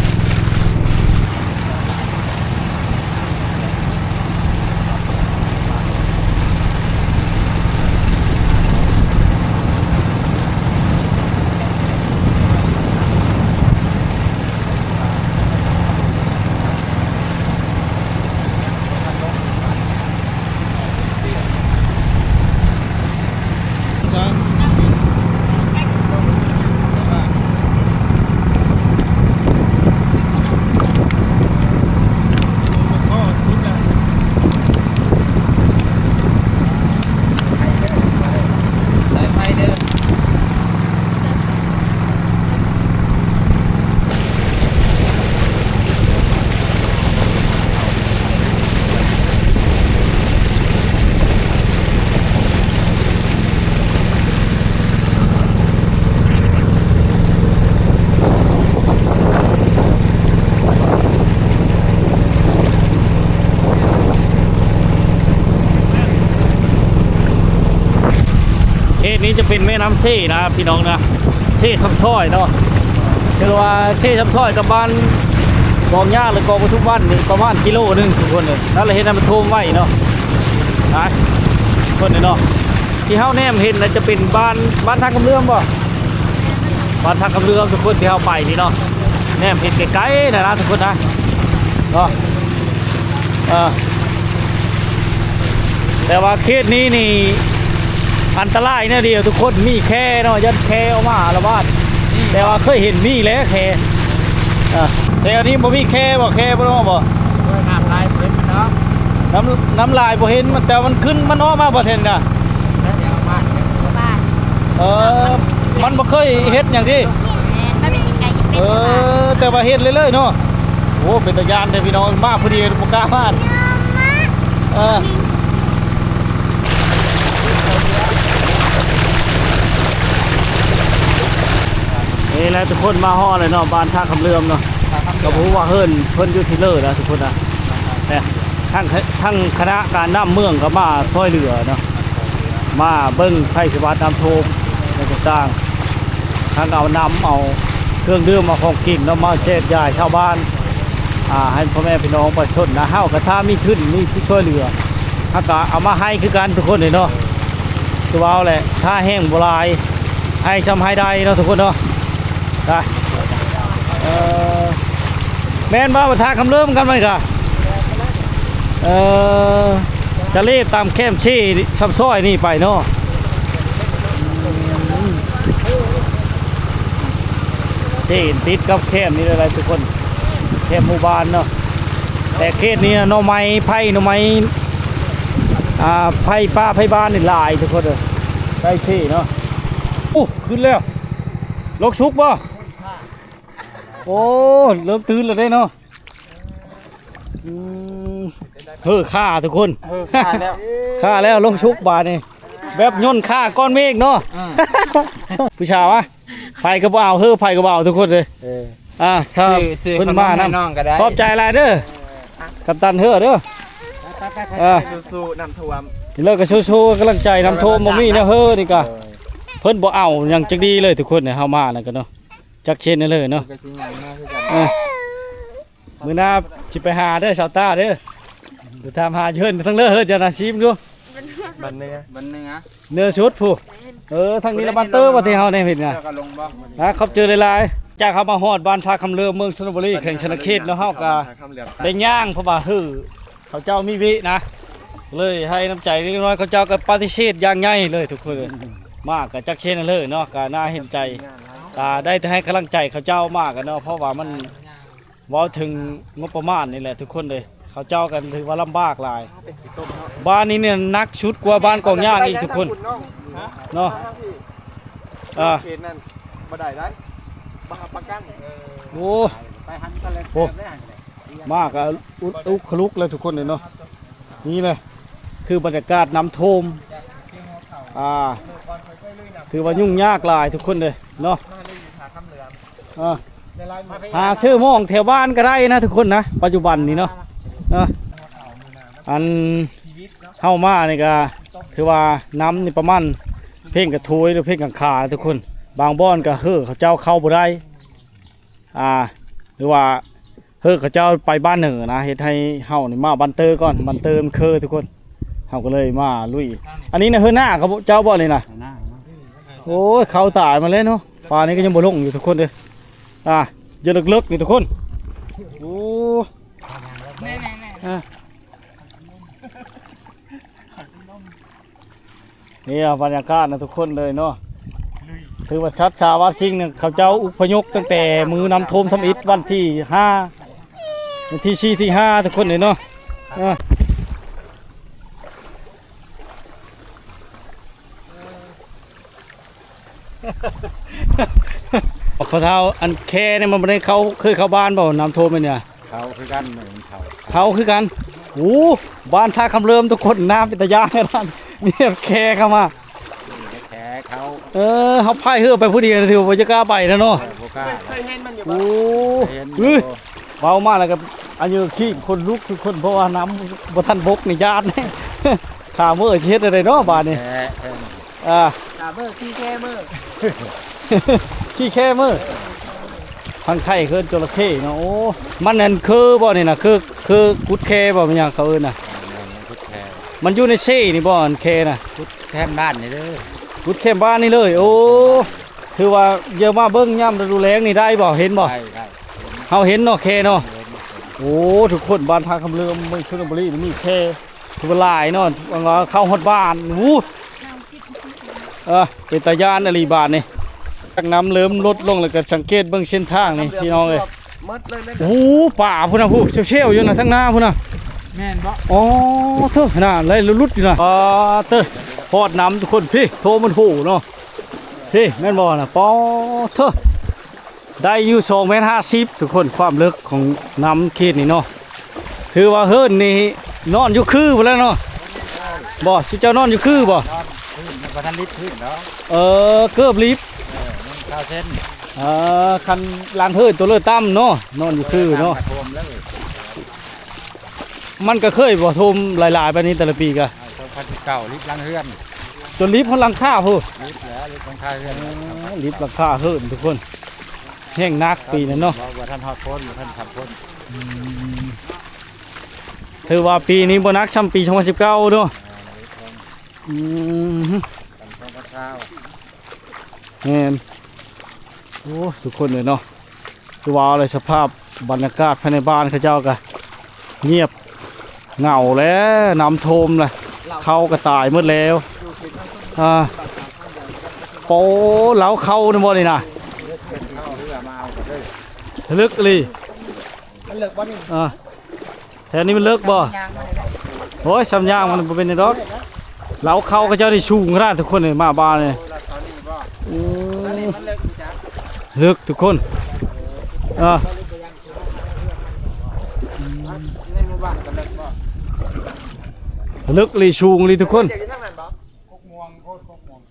ເຂດນີ້ຈະເປັນແມ່ນ້ຳເຊນະພີ່ນ້ອງນະ ເຊຊຳຊ້ອຍເນາະ ຄືວ່າເຊຊຳຊ້ອຍກັບບ້ານກອງຍາງ ຫຼື ກອງປະທຸມວັນນີ້ປະມານກິໂລໜຶ່ງທຸກຄົນເອີຍ ນັ້ນລະເຮັດໃຫ້ມັນຖ້ວມໄວເນາະ ນະ ຄົນເນາະ ທີ່ເຮົາແນມເຫັນນະຈະເປັນບ້ານ ບ້ານທ່າຄຳເຫຼືອມບໍ່? ບ້ານທ່າຄຳເຫຼືອມທຸກຄົນ ທີ່ເຮົາໄປນີ້ເນາະ ແນມເຫັນໄກໆນະ ນະ ທຸກຄົນນະ ເນາະ ເອີ ແຕ່ວ່າເຂດນີ້ນີ້ອັນຕະລາຍແນວດຽວທຸກຄົນ ມີແຄ່ເນາະ ຢ້ານແຄ່ອອກມາອາລະວາດ ແຕ່ວ່າເຄີຍເຫັນມີແຫຼະແຄ່ ເອີ ແຖວນີ້ບໍ່ມີແຄ່ບໍ່? ແຄ່ບໍ່ເນາະ ບໍ່? ໂອ້ຍ ນ້ຳລາຍບໍ່ເຫັນມັນດອກ ນ້ຳ ນ້ຳລາຍບໍ່ເຫັນມັນ ແຕ່ມັນຂຶ້ນ ມັນອອກມາບໍ່ແຖວນີ້ນະ ແຖວບ້ານ ເອີ ມັນບໍ່ເຄີຍເຮັດຫຍັງຕິ ແມ່ນ ມັນເປັນໄກ່ເປັນ ເອີ ແຕ່ວ່າເຮັດເລື້ອຍໆເນາະ ໂອ້ ເປັນຕາຢ້ານແທ້ພີ່ນ້ອງ ມາພໍດີບໍ່ກ້າມາ ເອີ ນີ້ແຫຼະທຸກຄົນ ມາຮອດແລ້ວເນາະ ບ້ານທ່າຄຳເຫຼືອມເນາະ ກໍບໍ່ຮູ້ວ່າເຮືອນເພິ່ນຢູ່ທີ່ເລີນະທຸກຄົນນະ ແຕ່ທັງ ທັງຄະນະການນຳເມືອງກໍມາຊ່ວຍເຫຼືອເນາະ ມາເບິ່ງໄພພິບັດນ້ຳຖ້ວມໃນຕ່າງໆ ທັງເອົານ້ຳ ເອົາເຄື່ອງດື່ມ ເອົາຂອງກິນເນາະ ມາແຈກຢາຍຊາວບ້ານ ອ່າ ໃຫ້ພໍ່ແມ່ພີ່ນ້ອງປະຊາຊົນນະ ເຮົາກໍຖ້າມີທຶນ ມີທີ່ຊ່ວຍເຫຼືອ ເຮົາກໍເອົາມາໃຫ້ຄືກັນທຸກຄົນເລີຍເນາະ ຄືວ່າແຫຼະ ຖ້າແຮງບໍ່ຫຼາຍ ໃຫ້ຊ່ຳໃຫ້ໄດ້ເນາະທຸກຄົນເນາະ ໄປ ເອີ ແມ່ນບໍ່ ທ່າຄຳເລີມກັນມັນກະ ເອີ ຈະເລບຕາມແຄມເຊຊຳຊ້ອຍນີ້ໄປເນາະ ເຊຕິດກັບແຄມນີ້ເລີຍທຸກຄົນ ແຄມໝູ່ບ້ານເນາະ ແຕ່ເຂດນີ້ໜໍ່ໄມ້ໄຜ່ ໜໍ່ໄມ້ ອ່າ ໄຜ່ປ່າໄຜ່ບ້ານນີ້ຫຼາຍທຸກຄົນເອີຍ ໃກ້ເຊເນາະ ໂອ້ ຂຶ້ນແລ້ວ ລົງສຸກບໍ່? ໂອ້ ເລີ່ມຕື່ນແລ້ວເດ້ເນາະ ອືມ ເຮີ້ ຂ້າທຸກຄົນ ເຮີ້ ຂ້າແລ້ວ ຂ້າແລ້ວ ລົງສຸກບາດນີ້ ແບບຍົນຂ້າກ້ອນເມກເນາະ ອືມ ຜູ້ສາວອະ ໃຜກໍບໍ່ເອົາ ເຮີ້ ໃຜກໍບໍ່ເອົາທຸກຄົນເລີຍ ເອີ ອ່າ ຖ້າເພິ່ນມານຳ ຂອບໃຈຫຼາຍເດີ ກັບຕັນເຮີ້ເດີ ເອີ ສູ້ໆ ນ້ຳຖ້ວມ ເລີກກໍສູ້ໆ ກຳລັງໃຈ ນ້ຳຖ້ວມບໍ່ມີແນວເຮີ້ນີ້ກະ ເອີ ເພິ່ນບໍ່ເອົາຫຍັງຈັກດີເລີຍທຸກຄົນ ເຮົາມານັ້ນກະເນາະ ຈັກເຊັ່ນນັ້ນເລີຍເນາະ ເອີ ມື້ໜ້າຊິໄປຫາເດີ ຊາວຕ້າເດີ ໄປຖາມຫາຢູ່ເຮືອນທາງເລີເຮີ້ ເຈົ້ານະ ຊີມດູ ບ້ານເໜືອ ບ້ານເໜືອ ເໜືອສຸດພຸ້ນ ເອີ ທາງນີ້ລະບ້ານເຕີ ວ່າທີ່ເຮົາແນມເຫັນນະ ແລ້ວກໍລົງບໍ່ ນະ ຂອບໃຈຫຼາຍໆ ຈາກເຮົາມາຮອດບ້ານທ່າຄຳເລີມ ເມືອງຊົນນະບູລີ ແຂວງສະຫວັນນະເຂດເນາະ ເຮົາກໍໄດ້ຍ່າງ ເພາະວ່າເຮີ້ ເຂົາເຈົ້າມີເວະນະ ເລີຍໃຫ້ນ້ຳໃຈເລັກນ້ອຍ ເຂົາເຈົ້າກໍປະຕິເສດຢ່າງໃຫຍ່ເລີຍທຸກຄົນເອີຍ ມາກໍຈັກເຊັ່ນນັ້ນເລີຍເນາະ ກໍໜ້າເຫັນໃຈ ກໍໄດ້ແຕ່ໃຫ້ກຳລັງໃຈເຂົາເຈົ້າມາກັນເນາະ ເພາະວ່າມັນ ເວົ້າເຖິງງົບປະມານນີ້ແຫຼະທຸກຄົນເອີຍ ເຂົາເຈົ້າກໍຖືວ່າລຳບາກຫຼາຍ ບ້ານນີ້ນີ້ໜັກສຸດກວ່າບ້ານກອງຍາງອີກທຸກຄົນເນາະ ເອີ ເຂດນັ້ນບໍ່ໄດ້ໄດ໋ ບໍ່ຮັບປະກັນ ໂອ້ ໄປຫັ້ນກໍແລ້ວ ໂອ້ ແລ້ວ ມາກໍອຸດອຸກຂະລຸກແລ້ວທຸກຄົນເອີຍເນາະ ນີ້ແຫຼະຄືບັນຍາກາດນ້ຳຖ້ວມ ອ່າ ຖືວ່າຫຍຸ້ງຍາກຫຼາຍທຸກຄົນເອີຍເນາະ ເອີ ຫາຊື້ໝອງແຖວບ້ານກໍໄດ້ນະທຸກຄົນນະ ປັດຈຸບັນນີ້ເນາະ ເອີ ອັນເຮົາມານີ້ກໍຖືວ່ານ້ຳນີ້ປະມານເພັງກະໂທຍ ຫຼື ເພັງກະຂາທຸກຄົນ ບາງບ່ອນກໍເຮີ້ເຂົາເຈົ້າເຂົ້າບໍ່ໄດ້ ອ່າ ຫຼືວ່າ ເຮີ້ ເຂົາເຈົ້າໄປບ້ານເໜີນະ ເຮັດໃຫ້ເຮົານີ້ມາບ້ານເຕີກ່ອນ ບ້ານເຕີມັນເຄີທຸກຄົນ ເຮົາກໍເລີຍມາລຸຍ ອັນນີ້ນະ ເຮີ້ ນາເຂົາເຈົ້າບໍ່ນີ້ນະ ໂອ້ຍ ເຂົ້າຕາຍມາແລ້ວເນາະ ປານນີ້ກໍຍັງບໍ່ລົງຢູ່ທຸກຄົນເດີ ອ່າ ຢູ່ເລິກໆນີ້ທຸກຄົນ ໂອ້ ແມ່ນໆໆ ອ່າ ນີ້ບັນຍາກາດນະທຸກຄົນເລີຍເນາະ ຖືວ່າສັດສາວາສິ່ງນີ້ ເຂົາເຈົ້າອົບພະຍົບຕັ້ງແຕ່ມື້ນ້ຳຖ້ວມທຳອິດ ວັນທີຫ້າ ວັນທີສີ່ ທີຫ້າ ທຸກຄົນເລີຍເນາະ ເອີ ພໍ່ເຖົ້າ ອັນແຄນີ້ມັນບໍ່ໄດ້ເຂົ້າ ເຄີຍເຂົ້າບ້ານບໍ່ ນ້ຳຖ້ວມແບບນີ້? ເຂົ້າຄືກັນ ເຂົ້າ ເຂົ້າຄືກັນ ໂອ້ ບ້ານທ່າຄຳເລີມທຸກຄົນ ນ້ຳເປັນຕາຢ້ານຂະໜາດ ມີແຄເຂົ້າມາ ແຄເຂົ້າ ເອີ ເຮົາພາຍເຮືອໄປຜູ້ດຽວ ຖືວ່າບໍ່ຈະກ້າໄປນະເນາະ ເອີ ບໍ່ກ້າ ເຄີຍເຫັນມັນຢູ່ ໂອ້ ເຫັນຢູ່ ເວົ້າມາແລ້ວກໍອາຍຸຂີ້ຂົນລຸກທຸກຄົນ ເພາະວ່ານ້ຳບໍ່ທັນບົກນີ້ຢ້ານ ຂ້າເມີຊິເຮັດແນວໃດເນາະບາດນີ້ ແຄ ແຄ ອ່າ ກາເບີ ຂີ້ແຄເມີ ຂີ້ແຄເມີ ທາງໄທເອີ້ນຈໍລະເຂ້ເນາະ. ໂອ້ ມັນນັ້ນຄືບໍ່ນີ້ນະ ຄື ຄືກຸດແຄບໍ່ ແມ່ນຫຍັງເຂົາເອີ້ນນະ? ແມ່ນໆ ມັນກຸດແຄ ມັນຢູ່ໃນເຊນີ້ບໍ່ ອັນແຄນະ? ກຸດແຄມບ້ານນີ້ເດີ ກຸດແຄມບ້ານນີ້ເລີຍ. ໂອ້ ຖືວ່າຢ່າມາເບິ່ງຍາມລະດູແລ້ງນີ້ໄດ້ບໍ່ ເຫັນບໍ່? ໄດ້ ໄດ້ ເຮົາເຫັນເນາະ ແຄເນາະ. ໂອ້ ທຸກຄົນ ບ້ານທ່າຄຳເຫຼືອມ ເມືອງຊົນນະບູລີນີ້ມີແຄ ຖືວ່າຫຼາຍເນາະ ເຂົ້າຮອດບ້ານ. ໂອ້ ເອີ ເປັນຕາຢ້ານອີ່ຫຼີບາດນີ້. ຈາກນ້ຳເລີ່ມລົດລົງ ແລ້ວກໍສັງເກດເບິ່ງເສັ້ນທາງນີ້ພີ່ນ້ອງເອີຍ. ໂອ້ ປາພຸ້ນນະ ຜູ້ແຊວໆຢູ່ນະ ທາງໜ້າພຸ້ນນະ. ແມ່ນບໍ່? ອໍ ເທີ ນະ ໄລ່ຫຼຸດຢູ່ນະ. ປາເຕີ ຮອດນ້ຳທຸກຄົນ ພີ້ ໂທມັນໂຫເນາະ ພີ້ ແມ່ນບໍ່ນະ? ປາເຕີ ໄດ້ຢູ່ສອງແມັດຫ້າສິບທຸກຄົນ ຄວາມເລິກຂອງນ້ຳເຂດນີ້ເນາະ. ຖືວ່າເຮືອນນີ້ນອນຢູ່ຄືພຸ້ນແຫຼະເນາະ. ບໍ່ ຊຸມເຈົ້ານອນຢູ່ຄືບໍ່? ນອນພື້ນ ມັນບໍ່ທັນລິບພື້ນດອກ. ເອີ ເກີບລິບ ເອີ ມັນຊາວເຊັນ. ເອີ ຄັນຫຼັງເຮືອນຕົວເລີຕ່ຳເນາະ ນອນຢູ່ຄືເນາະ. ນ້ຳກໍຖ້ວມເລີຍ. ມັນກໍເຄີຍບໍ່ຖ້ວມຫຼາຍໆປານນີ້ແຕ່ລະປີກະ? ສອງພັນສິບເກົ້າ ລິບຫຼັງເຮືອນ ຈົນລິບຮອດຫຼັງຄາພຸ້ນ. ລິບແລ້ວ ລິບຫຼັງຄາເຮືອນ. ເອີ ລິບຫຼັງຄາເຮືອນທຸກຄົນ ແຮງໜັກປີນັ້ນເນາະ. ບໍ່ ບໍ່ທັນຮອດຝົນ ບໍ່ທັນສຳຝົນ. ອືມ ຖືວ່າປີນີ້ບໍ່ໜັກຊ່ຳປີສອງພັນສິບເກົ້າເນາະ. ແມ່ນ ລິບລົງ. ອືມ ສອງພັນຊາວ. ແມ່ນ. ໂອ້ ທຸກຄົນເອີຍເນາະ ຄືວ່າເອົາເລີຍ ສະພາບບັນຍາກາດພາຍໃນບ້ານເຂົາເຈົ້າກະງຽບເຫງົາແລ້ວ ນ້ຳຖ້ວມແລ້ວ ເຂົ້າກະຕາຍໝົດແລ້ວ. ອ່າ ໂປ ເລົ້າເຂົ້ານີ້ບໍ່ນີ້ນະ? ເລິກອີ່ຫຼີ. ມັນເລິກບໍ່ນີ້? ອ່າ ແຖວນີ້ມັນເລິກບໍ່? ໂອ້ຍ ຊ່ຳຍ່າງມັນບໍ່ເປັນຫຍັງດອກ. ເລົ້າເຂົ້າເຂົາເຈົ້ານີ້ສູງຂະໜາດທຸກຄົນເລີຍ ມາບ້ານນີ້. ໂອ້ ເລິກທຸກຄົນ. ເອີ ໃນໝູ່ບ້ານກໍເລິກບໍ່? ເລິກອີ່ຫຼີ ສູງອີ່ຫຼີທຸກຄົນ. ເ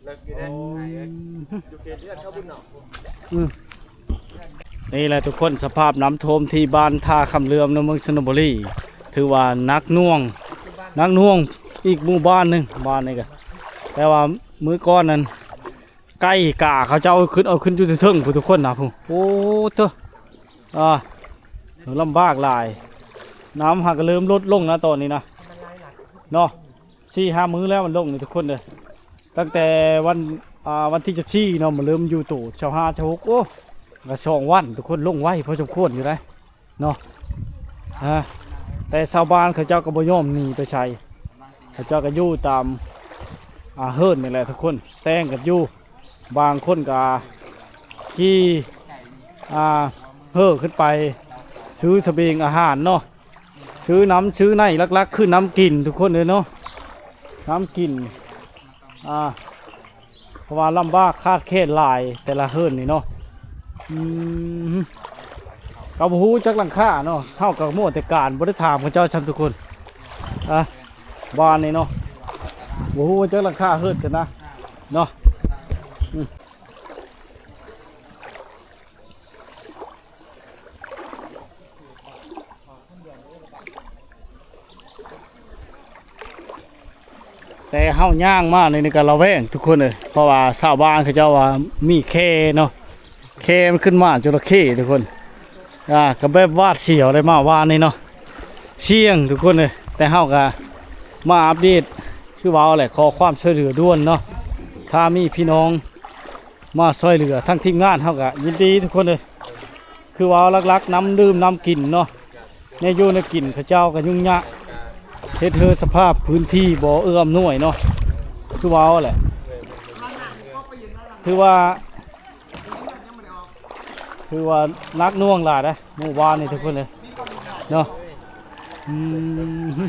ລິກຢູ່ເດ້. ອືມ ນີ້ແຫຼະທຸກຄົນ ສະພາບນ້ຳຖ້ວມທີ່ບ້ານທ່າຄຳເຫຼືອມ ໃນເມືອງຊົນນະບູລີ ຖືວ່າໜັກໜ່ວງ ໜັກໜ່ວງອີກໝູ່ບ້ານໜຶ່ງ ບ້ານນີ້ກະ ແຕ່ວ່າມື້ກ່ອນນັ້ນ ໄກ່ກາເຂົາເຈົ້າຂຶ້ນ ເອົາຂຶ້ນຢູ່ເທິງພຸ້ນທຸກຄົນນະ ພຸ້ນ. ໂອ້ ເຕີ ອ່າ ລຳບາກຫຼາຍ. ນ້ຳຫາກະເລີ່ມລົດລົງນະຕອນນີ້ນະ ເນາະ. ສີ່ຫ້າມື້ແລ້ວມັນລົງນີ້ທຸກຄົນເດີ ຕັ້ງແຕ່ວັນ ອ່າ ວັນທີສິບສີ່ເນາະ ມັນເລີ່ມຢູ່ໂຕຊາວຫ້າ ຊາວຫົກ ໂອ້ ກະສອງວັນທຸກຄົນ ລົງໄວພໍສົມຄວນຢູ່ໄດ໋ເນາະ. ອ່າ ແຕ່ຊາວບ້ານເຂົາເຈົ້າກໍບໍ່ຍອມໜີໄປໃສ ເຂົາເຈົ້າກໍຢູ່ຕາມ ອ່າ ເຮືອນນີ້ແຫຼະທຸກຄົນ ແຕ່ງກັນຢູ່. ບາງຄົນກໍຂີ່ ອ່າ ເຮີຂຶ້ນໄປຊື້ສະບຽງອາຫານເນາະ ຊື້ນ້ຳຊື້ໃນ ຫຼັກໆຄືນ້ຳກິນທຸກຄົນເອີຍເນາະ ນ້ຳກິນ. ອ່າ ເພາະວ່າລຳບາກຂາດແຄນຫຼາຍແຕ່ລະເຮືອນນີ້ເນາະ. ອືມ ກໍບໍ່ຮູ້ຈັກຫຼັງຄາເນາະ ເຮົາກໍມົວແຕ່ການ ບໍ່ໄດ້ຖາມເຂົາເຈົ້າຊ້ຳທຸກຄົນ. ອ່າ ບ້ານນີ້ເນາະ ບໍ່ຮູ້ຈັກຫຼັງຄາເຮືອນຊັ້ນນະເນາະ. ອືມ ແຕ່ເຮົາຍ່າງມານີ້ ນີ້ກໍລະແວງທຸກຄົນເອີຍ ເພາະວ່າຊາວບ້ານເຂົາເຈົ້າວ່າມີແຄເນາະ ແຄມັນຂຶ້ນມາ ຈໍລະເຂ້ທຸກຄົນ. ອ່າ ກໍແບບຫວາດສຽວໄດ໋ມາວານນີ້ເນາະ ສ່ຽງທຸກຄົນເອີຍ. ແຕ່ເຮົາກໍມາອັບເດດ ຄືເວົ້າແຫຼະ ຂໍຄວາມຊ່ວຍເຫຼືອດ່ວນເນາະ ຖ້າມີພີ່ນ້ອງ ມາຊ່ວຍເຫຼືອ ທັງທີມງານເຮົາກະຍິນດີທຸກຄົນເລີຍ. ຄືວ່າຫຼັກໆ ນ້ຳດື່ມນ້ຳກິນເນາະ ແນວຢູ່ແນວກິນເຂົາເຈົ້າກະຫຍຸ້ງຍາກ ເຮັດໃຫ້ສະພາບພື້ນທີ່ບໍ່ເອື້ອອຳນວຍເນາະ ຄືວ່າແຫຼະ. ຖືວ່າ ຖືວ່າໜັກໜ່ວງຫຼາຍເດ້ ໝູ່ບ້ານນີ້ທຸກຄົນເລີຍເນາະ. ອືມ